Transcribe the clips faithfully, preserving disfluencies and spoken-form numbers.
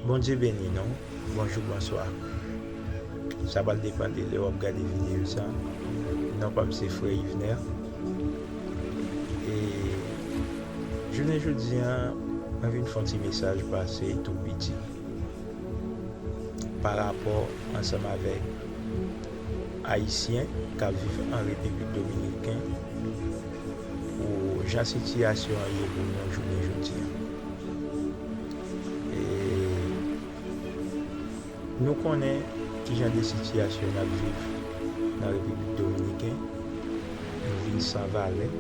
Bondye beni nou. Bonjou, bonswa. Sa pral depann de lè w ap gade videyo sa. Non pa m se Frè Yvener. E jounen jodi a, mwen vin fè yon ti mesaj pase tou piti. Pa rapò ansanm avèk Ayisyen k ap viv an Repiblik Dominiken, pou jan sitiyasyon an ye pou nou jounen jodi a. E nou konnen ki jan de sitiyasyon n ap viv nan Repiblik Dominiken, nou vin san valè.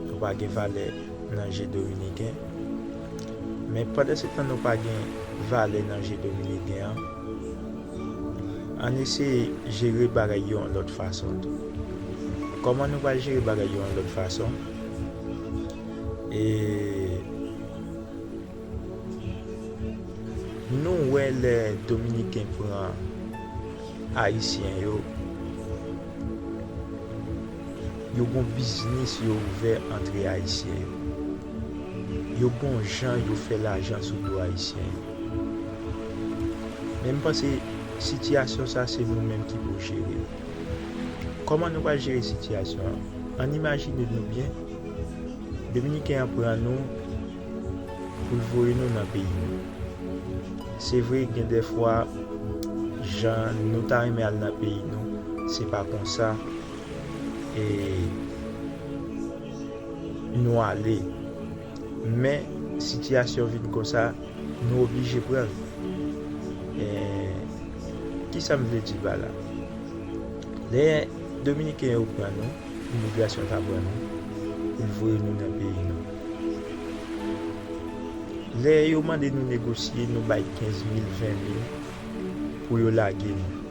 Nou pa gen valè nan je Dominiken. Men pandan se tan nou pa gen valè nan je Dominiken an, ann eseye jere bagay yo yon lòt fason tou. Kòman nou pral jere bagay yo yon lòt fason? E nou wè lè Dominiken pran Ayisyen yo, yo gon biznis yo ouvè antre Ayisyen yo. Yo gon jan yo fè lajan sou do Ayisyen yo. Men m panse sitiyasyon sa se nou menm ki pou jere l. Kòman nou pral jere sitiyasyon an? Ann imajine nou byen, Dominiken an pran nou pou l voye nou nan peyi nou. Se vre, gen dèfwa, jan nou ta renmen al nan peyi nou, se pa konsa e nou ale. Men, sitiyasyon vin konsa, nou oblije pran l. E, kisa m vle di pa la? Lè Dominiken yo pran nou, imigrasyon ta pran nou, pou l voye nou nan peyi nou. Lè yo mande nou negosye, nou bay kenz mil, ven mil pou yo lage nou.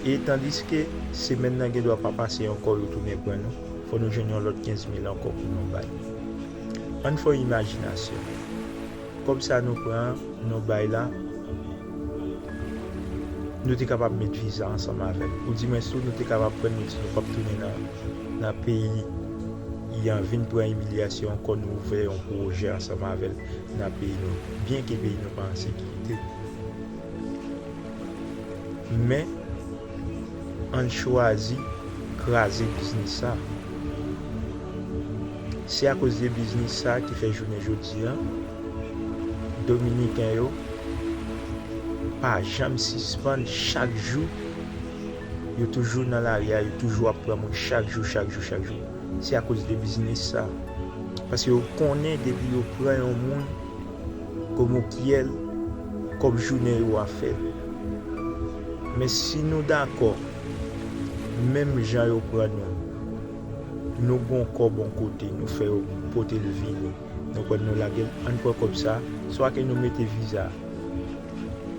E tandiske semèn nan gen dwa pa pase ankò, yo tounen pran nou, fò nou jwenn yon lòt kenz mil ankò pou nou bay. Ann fè yon imajinasyon. Kòb sa nou pran an, nou bay la, nou te kapab met viza ansanm avè l. Oudimwens tou, nou te kapab pran, nou di nou p ap tounen nan, nan peyi an, vin pran imilyasyon ankò, nou ouvè yon pwojè ansanm avè l nan peyi nou. Byenke peyi nou pa an sekirite. Men, ann chwazi kraze biznis sa. Se akoz de biznis sa ki fè jounen jodi a, Dominiken yo pa janm sispann, chak jou, yo toujou nan lari a, yo toujou ap pran moun chak jou, chak jou, chak jou. Se akoz de biznis sa. Paske yo konnen depi yo pran yon moun, kòm ou kiyè l, kòb jounen yo a fè. Men si nou dakò, menm jan yo pran nou, nou gon kòb yon kote, nou fè yo pote l vini, nou pran l, nou lage l, ann pran kòb sa, swa ke nou mete viza,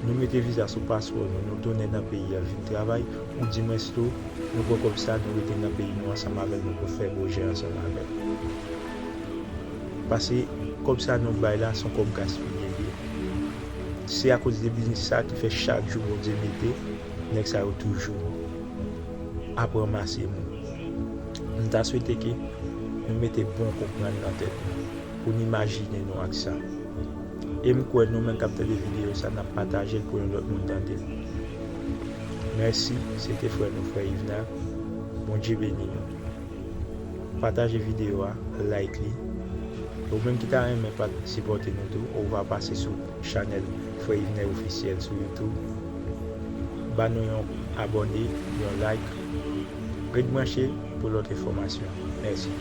nou mete viza sou paspò nou, nou tounen nan peyi a vin travay, oudimwens tou, nou pran kòb sa, nou rete nan peyi nou ansanm avè l, nou pou fè pwojè ansanm avè l. Paske kòb sa nou bay la, se yon kòb gaspiye l ye. Se akoz de biznis sa ki fè chak jou Bondye mete, nèg sa yo toujou ap ranmase moun. M ta swete ke nou mete bon konprann nan tèt nou, pou n imajine nou ak sa. E m kwè nou menm k ap tande videyo sa, n ap pataje l pou yon lòt moun tande l. Mèsi, se te frè nou, frè Yvener. Bondye beni nou. Pataje videyo a, like li. E ou menm ki ta renmen pa-, sipòte nou tou, ou va pase sou chanèl Frè Yvener Ofisyèl sou YouTube. Ba nou yon abòne, yon like. Ret branche pou lòt enfòmasyon. Mèsi.